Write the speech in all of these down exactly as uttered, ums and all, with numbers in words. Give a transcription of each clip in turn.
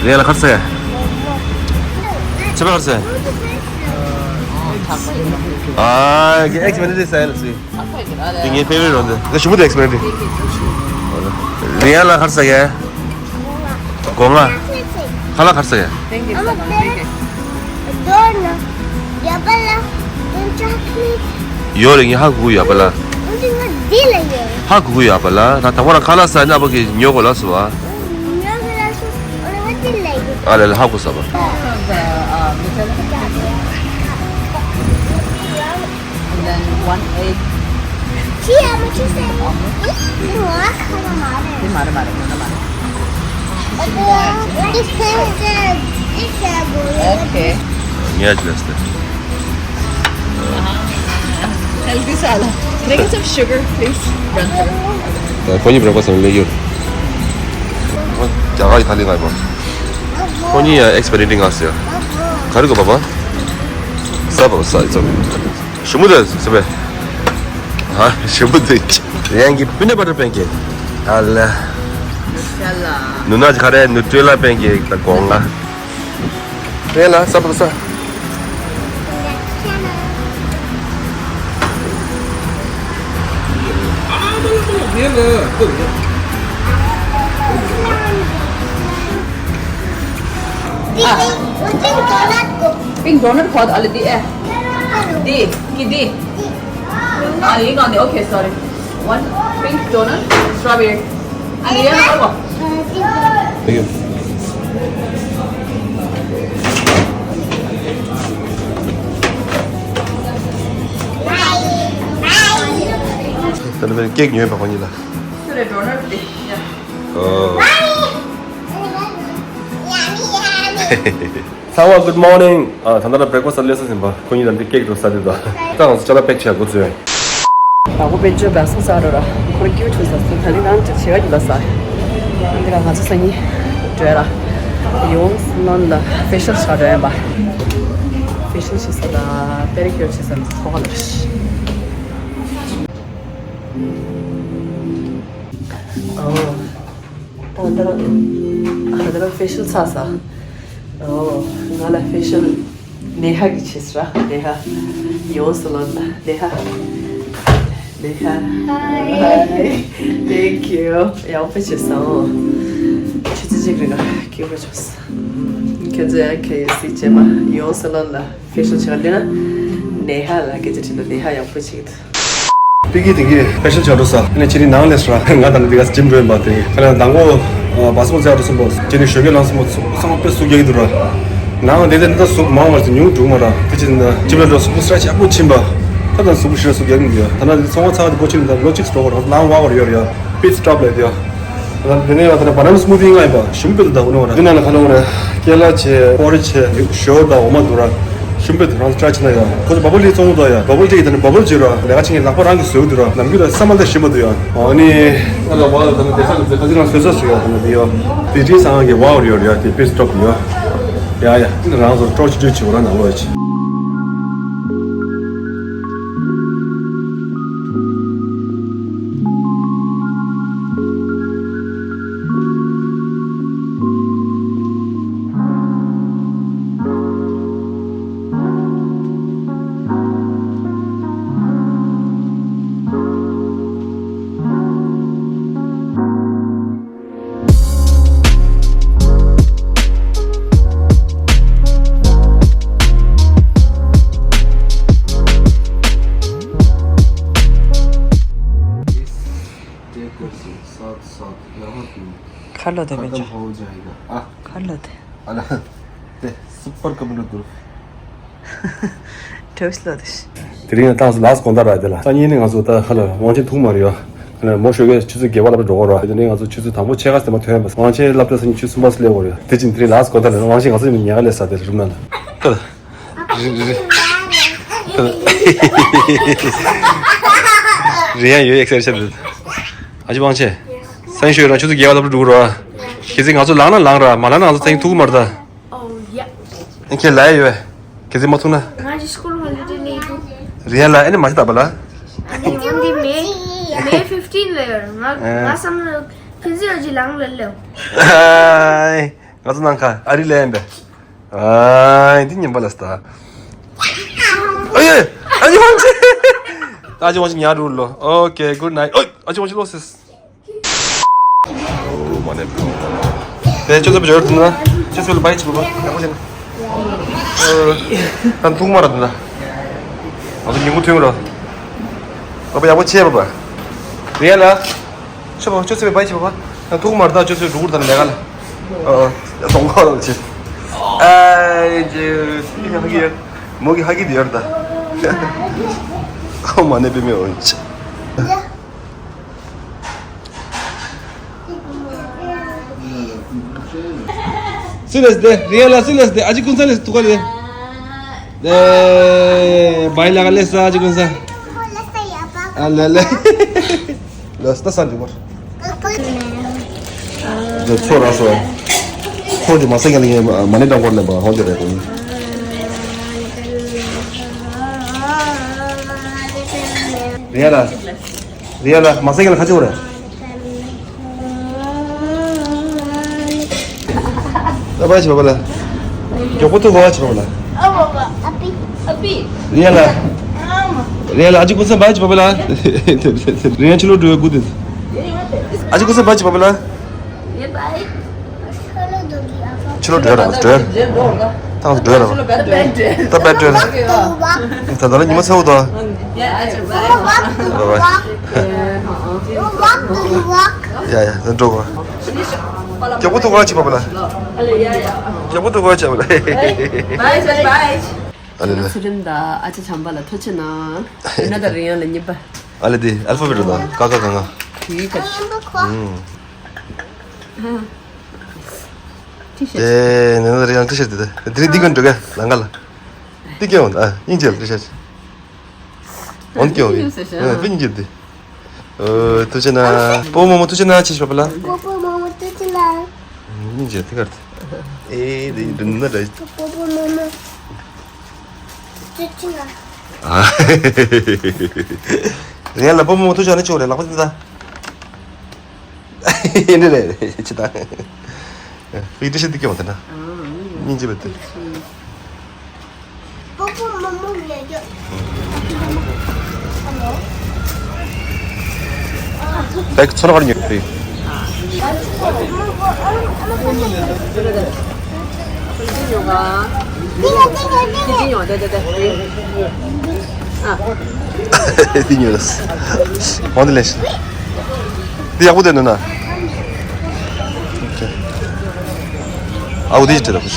རེད་ལ་ཁར་སེ། ཆེ་བ་ཁར་སེ། ཨ་ཀེ་ཨེག་སི་པེ་རི་ཊི་ཟེར་ལ་སི། དེ་ངའི་ཕེ་ཝ་རི་ཊི་རེད་འདི། ང་ཞུ་མུ་དེ་ཨེག་སི་པེ་རི་ཊི། རེད་ལ་ཁར་སེ་ཡ། སྒོ་ང་། ཁ་ལག་ཁར་སེ་ཡ། Thank you so much. Thank you. ཡོད་རེད། ངས་ཧ་གོ་གི་ཡོད་པ་ལ། ཧ་གོ་གི་ཡོད་པ་ལ། ད་དང་པོ་རང་ཁ་ལག་ཟ་ན་ཨ་ཕ་གིས་ཉོ་དགོས་ལབ་སོང་བ། ཨ་ལེ་ལེ་ཧ་གོ་ས་བ། And then one egg. དེ་མ་རེད་མ་རེད་ཁོ་ན་མ་རེད། Okay. ངས་ལས་ཏེ། Healthy salad. Can I get some sugar, please? Brown sugar. ཁོ་གཉིས་བྲེག་ཕ་སི་ལེགས་ཡོད། རྒྱ་གར་ཡི་ཐ་ལི་ང་ཡི་བ། ཁོ་གཉིས་ཡ་ཨེག་སི་པེ་རི་ཊི་ང་ཟེར། ག་རེ་གོ་བ་བ། ས་བ་ས་ཨི་ཙམ། ཞུ་མུ་དེ་ཟེར་བས། ཧ་ཞུ་མུ་དེ། རེད་ཡང་གི་པི་ནཊ་བ་ཊར་པན་ཀེག་ཨ་ལ། ནུ་ན་ཇི་ཁ་རེ་ནུ་ཊི་རེ་ལ་པན་ཀེག་དང་སྒོ་ང་། རེད་ལ་ས་བ་ས། Pink donut ཁོ་ཨ་ལ་དེ་ཨེ། དེ་གི་དེ། ཨ་ཡིན་གང་དེ། Okay, sorry. One pink donut, strawberry. ཨ་ལ་ཡ་ཧ་གོ། Thank you. ད་ནི་ཀེག་ཉོས་པ་ཁོ་གཉིས་ལ། སུ་རེད་ཌོ་ནཊ་དེ། ཡ། ཨོ། ཚང་མ་good morning. ཨ་ད་ལྟ་བྲེག་ཕ་སི་ལས་ས་ཟིན་པ་ཁོ་གཉིས་ལ་འདི་ཀེག་འགྲོ་ས་དེ་དང་། ད་ང་ཚོ་ཅ་ལག་པེག་བྱས་འགོ་ཚུགས། ད་ཁོ་དཔེ་བརྗོད་པ་སོང་ས་རོ་ར། ཁོ་ར་ཀིའུ་ཊི་ཡོད་ས་སོང་། ད་ལི་ནང་ཅིག་བྱེད་ཀ་ཡིན་ལ་ས། འདི་ག་ང་ཚོ་སང་ཉིན་འགྲོ་ཡ་ར། ཡོང་སི་ལོན་ལ་ཕེ་ཤལ་ཆགས་འགྲོ་ཡ་ཡིན་པ། ཕེ་ཤལ་བྱེད་ས་ལ་པེ་རི་ཀིའུར་བྱེད་ས་ལ་ཐོག་ལ་རེད། ཨོ། ད་ལྟ་ད་ལྟ་ཕེ་ཤལ་ཚར་ས། ཨོ། ང་ལ་ཕེ་ཤལ་ནེ་ཧ་གིས་བྱས་སོང་ར། ནེ་ཧ། ཡོང་སི་ལོན་ལ་ནེ་ཧ། ནེ་ཧ། Hi. Thank you. ཡག་པོ་བྱས་སོང་། ཆུ་ཚོད་གཅིག་རིང་ལ་སྐྱིད་པོ་བྱུང་སོང་། ཁྱེད་ཚོ་ཡང་ཁྱེད་གཟིགས་རྗེས་མ་ཡོང་སི་ལོན་ལ་ཕེ་ཤལ་བྱེད་ག་སླེབས་ན། ནེ་ཧ་ལ་སྐད་ཆ་དྲིས་ན་ནེ་ཧ་ཡག་པོ་བྱེད་ཀྱི་འདུག་པི་ཀི་དེ་གི་ཕེ་ཤལ་བྱ་འགྲོ་ས། ཨ་ནི་ཕྱི་རིང་ནང་ལས་སོ་ར། ང་དང་འདི་ག་ཇིམ་འགྲོ་ཡིན་པ་དེ། ཁ་ལ་མདང་དགོང་བ་སི་ཀོ་བྱ་འགྲོ་སོང་པོ། ཁྱེད་ནི་ཞོགས་ཀས་ལངས་སོང་པོ་ཚང་མ་དཔེ་ཟུག་རྒྱག་གི་འདུག་ར། ནང་དེ་དེ་འདི་ཟུག་མང་བར་ཉུང་འགྲོ་མ་ར། དེ་ཕྱིན་ཇིམ་ལ་འགྲོ་སོང་པོ་སྲ་ཆག་པོ་ཕྱིན་པ། ད་དང་ཟུག་པོ་ཞེ་ཟུག་རྒྱག་གི་འདུག་ད་ན་དེ་ཚོང་པ་ཚང་དེ་པོ་ཕྱིན་ད་ལོ་གཅིག་འགྲོ་གོ་ར། ནང་བ་བར་ཡོད་ར། པིཊ་སི་ཊོབ་ལ་དེ་ཡ། ད་དེ་ནས་ང་ད་ན་བ་ནན་སི་མུ་ཐི་ང་ཡིན་པ། ཞིམ་པོ་འདུག་ད་འོ་ན་བ་ར། དེ་ནང་ལ་ཁ་ལོ་བ་ར། ཀེ་ལ་བྱས། པོ་རི་བྱས། ཞོ་དང་འོ་མ་འདུག་ར། ཞིམ་པོ་འདུག་རང་ཚོ་ཊ་རའི་བྱེད་ན་ཡ། ཁོ་ཚོ་བ་བལ་ཊི་བཙོང་འདུག་ཡ། བ་བལ་ཊི་ད་ནི་བ་བལ་བྱེད་ར། ལས་ཀ་བྱེད་མཁན་ལག་པ་རང་གིས་བཟོས་འདུག་ར། ནམ་རྒྱུན་ལ་ས་མ་ལ་ཞིམ་པོ་འདུག་ཡ། ཨ་ནི་ང་ལ་བ་ད་ནི་དེ་ས་ནི་ཁ་ཚིག་རང་བཟོས་ས་ཞིག་ཡ། ད་ནི་དེ་ཡ། དེ་ཊི་སང་གི་བ་བར་ཡོད་ཡ། དེ་པིཊ་སི་ཊོབ་ཡ། ཡ་ཡ། དེ་ནི་རང་ཚོ་ཊོར་ཆུ་ཆུ་བྱེད་ར་ནང་ལོགས་ཡ། ཁ་ལོ་དེ་མེད་ཅོ། ཁ་ལོ་དེ། ཨ་ལ། དེ་སུ་པར་ཀམ་པུ་ཊར་འདུག་དྲོས་ལོ་དེ། དེ་རིང་ཏང་སུ་ལགས་དགོང་དག་ར་དེ་ལ། སང་ཉིན་ནི་ང་ཚོ་ད་ཧ་ལ་དབང་ཆེན་ཐུག་མ་རེད་ཡ། ཧ་ལ་མོ་ཞོགས་ཀས་ཆུ་ཚོད་བརྒྱད་པ་ལ་འགྲོ་གོ་ར། དེ་ནས་ང་ཚོ་ཆུ་ཚོད་དང་པོ་ཕྱེད་ཀ་ཙམ་ཐོན་པ། དབང་ཆེན་སློབ་གྲྭ་སང་ཉིན་ཆུ་ཚོད་གསུམ་པ་སླེབས་གོ་རེད། དེ་ཕྱིན་དེ་རིང་ལགས་དགོང་དག་རེད། དབང་ཆེན་ང་ཚོ་ཉལ་ཁ་སླེབས་ས་དེ་རུམ་ནང་ལ། རེད་ཡ། ཡོད་ཨེག་སར་སའིཛ་བྱེད། ཨ་ཅེ་དབང་ཆེན། སང་ཉིན་ཞོགས་རང་ཆུ་ཚོད་བརྒྱད་པ་ལ་འགྲོ་གོ་ར། གལ་སྲིད་ང་ཚོ་ལངས་ན་ལངས་ར། མ་ལངས་ན་ང་ཚོ་སང་ཉིན་ཐུག་གི་མ་རེད་ད། Oh, yeah. ཨེ་ཁྱེད་ལ་ཡོད། གལ་སྲིད་མ་ཐུག་ན། ང་ཅི་སྐུལ་ཧོ་ལི་ཌེ་ནི་འདུག་རེད་ལ། ཨེ་ནི་མ་ཤི་ད་པ་ལ། ཨ་ནི་འོན་ཏེ་མེ་མེ་ཕིཕ་ཊིན་ལ་ཡོད། ང་ང་བསམ་ན་ཕན་ཚུན་ཨ་ཅི་ལངས་ལ་ལེའོ། ཨའི། ང་ཚོ་ནང་ཁ་ཨ་རི་ལ་ཡིན་པས། ཨ་འདི་ཉིན་པ་ལ་སྟ། ཨ་ཡེ། ཨ་ཅི་ཝང་ཆི། ཨ་ཅི་ཝང་ཆི་ཉར་རུ་ལོ། Okay, good night. ཨོ། ཨ་ཅི་ཝང་ཆི་ལོ་སིས། ཨོ་མ་ནེ། དེ་ཅོ་ཙེ་བྱོར་དུ་ན། ཅོ་ཙེ་ལ་བའི་ཆི་བ་ཡག་པོ་བྱེད་ན། ཨ་ཐུག་མ་ར་དུ་ན། ང་ཚོ་ཉིན་གུང་ཐུང་ར། ཨ་བ་ཡག་པོ་བྱེད་པ་བ། རེད་ལ། ཆོ་བ་ཅོ་ཙེ་བའི་ཆི་བ་བ། ཐུག་མ་ར་ད་ཅོ་ཙེ་འགྲོ་གུར་དང་ལས་ཀ་ལ། ཨ་ཨ། སོང་གོ་ལ་ཆེ། ཨ་ཅེ། མོ་གི་ཧ་གི་དེ་ཡོར་ད། ཨོ་མ་ནེ་པེ་མེ་འོན་ཆེ། སུ་ལས་དེ་རེད་ལ། སུ་ལས་དེ་ཨ་ཅི་ཀུན་ས་ལས་ཐུག་ག་ལས། དེ་བའི་ལ་ག་ལས་ས་ཨ་ཅི་ཀུན་ས། ཨ་ལ་ལ། ལ་སྟ་ས་འདི་བར། དེ་ཚོ་ར་སོ། ཁོང་གི་མ་སེ་ག་ལ་ངས་མ་ནེ་དང་སྐོར་ལེན་པ་ཧོང་ཅེ་རེད་དོ། རེད་ལ། རེད་ལ་མ་སེ་ག་ལ་ཁ་ཅིག་རེད། ཨ་བ་ཆི་བ་བ་ལ། མགྱོགས་པོ་ཐུག་གོ་བ་ཆི་བ་བ་ལ། ཨ་བ་བ། ཨ་པི། ཨ་པི། རེད་ལ། ཨ་མ། རེད་ལ། ཨ་ཅི་ཀུན་ས་བ་ཆི་བ་བ་ལ། རེད་ཆི་ལོ་འགྲོ་གུ་དེ། ཨ་ཅི་ཀུན་ས་བ་ཆི་བ་བ་ལ། ཡེ་བའི། ཆི་ལོ་འགྲོ་ར་འགྲོ། ཏང་འགྲོ་ར། ད་བད་འགྲོ་ར། ད་ད་ལ་ཉི་མ་ཚ་བོ་དང་། ཡ་ཡ་ད་འགྲོ་གོ། རྒྱག་པོ་ཐུག་ག་ཅི་བ་བ་ལ། རྒྱག་པོ་ཐུག་ག་ཅི་བ་ལ། ཨ་ལེ་ལེ། ཚུལ་ཁྲིམས་དང་ཨ་ཅག་བྱམས་པ་ལ་ཐུགས་རྗེ་གནང་། ཡིན་ན་ད་རིང་ཡང་ལ་གཉིས་པ། ཨ་ལེ་དེ་ཨལ་ཕ་བེ་ཊི་དང་ཀ་ཁ་ག་ང་། དེའི་ཁ། ཧ། ཏི་ཤར་ཊི། དེ་ནས་ན་རེ་ཡང་ཏི་ཤར་ཊི་དེ་དེ་རིང་འདི་ག་འགྲོ་ག་ལང་ག་ལ། ཏི་ཀེ་འོང་ཨ་ཡིན་ཅེ་ལ་ཏི་ཤར་ཊི། འོན་ཀེ་འོང་ཡིན། ཨ་ཕིན་ཅེ་དེ། ཨོ་ཐུགས་རྗེ་གནང་། པོ་མོ་མོ་ཐུགས་རྗེ་གནང་ཅེས་ཞུ་བ་ལ། པོ་པོ་མོ་མོ་ཐུགས་རྗེ་གནང་། ཡིན་ཅེ་ཏི་ཀར་ཏི། ཨེ་དེ་འདྲ་ན་རེ། པོ་པོ་མོ་མོ་ཐུགས་རྗེ་གནང་། ཨ། རེད་ལ་པོ་མོ་མོ་ཐུགས་རྗེ་གནང་ཅེ་རེད་ལག་པ་དེ་ད། ཡིན་ནི་རེད་ཅི་ད། ཕི་ཏི་ཤི་ཏི་ཀེ་འོང་དེ་ན། སྙིང་རྗེ་བ་དེ། ད་ཚོར་བར་ཉོས་པས། དེ་ཉོས་ལ། འོང་དེ་ལས། འདི་ཡག་པོ་འདུག་ན། ཨའུ་དེ་ཅི་ལ་ཕུ།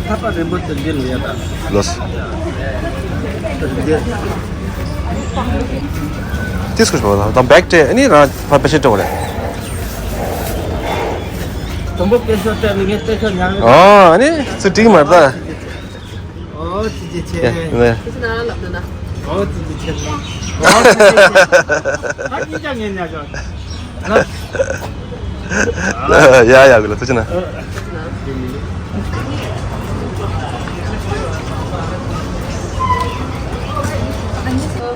ཁ་པར་རིན་པོ་ཆེ་འདི་ལ་ཡ་ད། ལོས། དེ་སྐུ་ཞབས་ལ་དང་བེག་སྤྲད་ཨ་ནི་རང་ཕར་པེ་ཤེ་སྤྲད་པ་རེད། དུམ་བུ་སྐད་ཤོད་སྤྲད་ནས་ངས་སྐད་ཤོད་ཉར། ཨོ་ཨ་ནི་ཚུར་འགྲིག་མ་རེད་ད། ཨོ་ཙི་ཙི་ཆེ། ཡ་ནས། ཨོ་ཙི་ཙི་ཆེ། ཨོ་ཙི་ཙི་ཆེ། ཨ་ཅི་ཅང་ངན་ཉག་ཅོ། ཡ་ཡ་གི་ལ་ཐུགས་རྗེ་གནང་།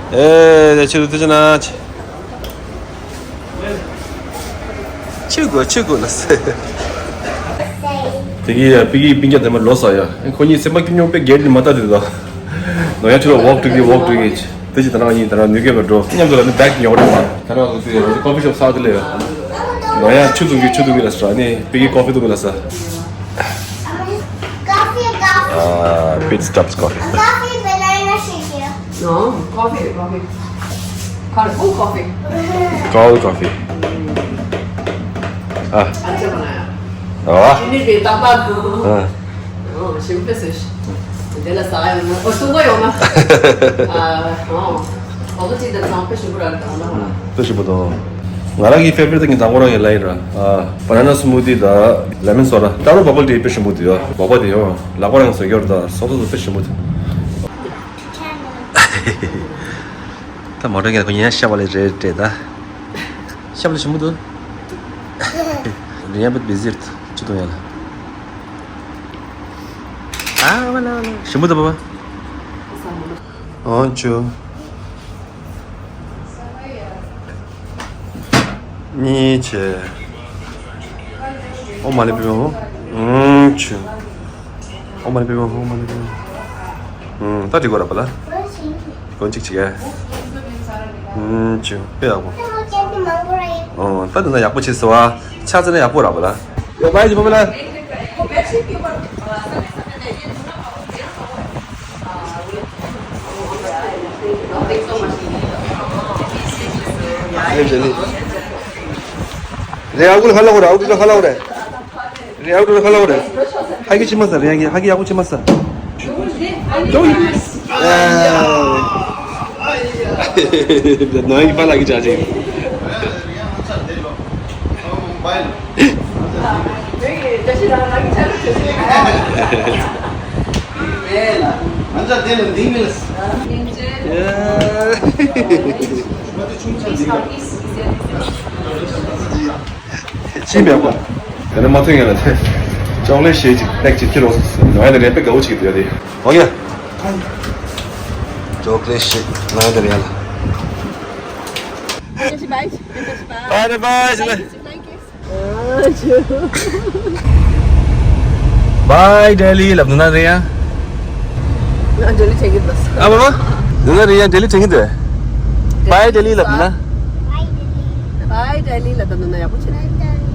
ཨེ་ཆི་རུ་ཐུགས་རྗེ་གནང་། ཆུ་དགོས་ཆུ་དགོས་ལ་ཟེར། དེ་གི་ཡ་པི་གི་སྤུན་ཀྱག་དེ་མ་ལོ་ས་ཡ། ཁོ་གཉིས་སེམས་པ་སྐྱིད་ཉོག་པའི་གེར་ནི་མ་ལྟ་དེ་དང་། ནོ་ཡ་ཆུ་ལ་ཝོག་ཀྲིག་གི་ཝོག་ཀྲིག་གི། དེ་ཅི་ད་རང་གཉིས་ད་རང་ནུས་ཀེ་བ་འགྲོ་མཉམ་དུ་ལ་ནི་བེག་ཉོག་རེད་མ། ད་རང་ཚོ་དེ་ཀོ་ཕི་ཤོབ་ས་དེ་ལས་ཡ། ནོ་ཡ་ཆུ་འཐུང་གི་ཆུ་འཐུང་གི་ལ་ཟེར་ནི་པི་གི་ཀོ་ཕི་འཐུང་གི་ལ་ཟེར། Coffee, coffee. Ah, Pit Stops Coffee. Coffee, banana shake here. No, coffee, coffee. Cold, cold coffee. Cold coffee. Ah. अच्छा बनाया। वाह। चीनी भी तापा। हाँ। हाँ, शिंपे से। दिल साया ना। और तू वो यो ना। आ, हाँ। और तो चीज़ दाम पे शुक्र है ना। ཕུ་ཞིག་པོ་དང་། ང་རང་གི་ཕེ་བ་རི་ཊི་དེ་ངས་དང་པོ་རང་གི་ལ་ཡིན་ར། ཨ། བ་ན་ན་སི་མུ་ཐི་དང་ལེ་མོན་སོ་ཌ། ཏཱ་རོ་བྷ་བལ་ཊི་དཔེ་ཞིམ་པོ་འདུག་ཡ། སྦག་སྦག་དེ་ཡང་ལག་པ་རང་བཟོས་ཀྱི་ཡོད་རེད། ད་སོ་སོ་སོ་དཔེ་ཞིམ་པོ་འདུག་ད་མོ་ཊ་གི་ཁོ་ཡན་ཤ་བ་ལས་རེད་རེད་ད། ཤ་བ་ལས་ཞིམ་པོ་འདུག་རེད་ཡ་བུད་བི་ཟིར་ཅི་དང་ཡ་ལ། ཨ་བ་ལ་བ་ལ་ཞིམ་པོ་འདུག་པ་པ། ཨོ་ཅུ། གཉིས་བྱས། ཨོཾ་མ་ཎི་པདྨེ་ཧཱུྃ། ཨུམ་ཆུ། ཨོཾ་མ་ཎི་པདྨེ་ཧཱུྃ། ཨོཾ་མ་ཎི་པདྨེ་ཧཱུྃ། ཨུམ། ད་འགྲིག་གོ་ར་པ་ལ། གོན་གཅིག་བྱེད་ག། ཨུམ་ཆུ། དཔེ་ཡག་པོ། ཨོ། ད་འདི་ན་ཡག་པོ་བྱེད་སོང་བ། ཆ་ཚང་ན་ཡག་པོ་ར་པ་ལ། ཡོ་བའི་ཇི་པ་པ་ལ། རེ་ཨ་ཁུ་ལ་ཁ་ལོག་རེ། ཨ་ཁུ་ལ་ཁ་ལོག་རེ། རེ་ཨ་ཁུ་ལ་ཁ་ལོག་རེ། ཧ་གི་ཅི་མ་ས་རེ། ཧ་གི་ཧ་གི་ཡག་པོ་ཅི་མ་ས། ཅོ་ཡི། ནང་གི་པ་ལ་གི་ཅ་ཅི། ཅི་མེད་པ། དེ་ནས་མ་ཐོན་ཡོད་ན་དེ། ཅོག་ལེ་ཤེ་ཅིག་པེག་ཅིག་ཁྱེར་རོགས་སོང་། ང་ཡང་དེ་རེད་པེག་དགའ་བོ་ཅིག་ཡོད་རེད། ཨོ་ཡ། ཅོག་ལེ་ཤེ་ང་ཡང་དེ་རེད་ཡ་ལ། Bye, bye, bye. Bye, Delhi. ལབ་ན་རེད་ཡ། ང་ལྡི་ལི་དྲན་གྱི་འདུག་ཨ་མ་མ། ལབ་ན་རེད་ཡ། ལྡི་ལི་དྲན་གྱི་འདུག Bye, Delhi. ལབ་ན། Bye, Delhi. ལབ་ན་ཡག་པོ་བྱས།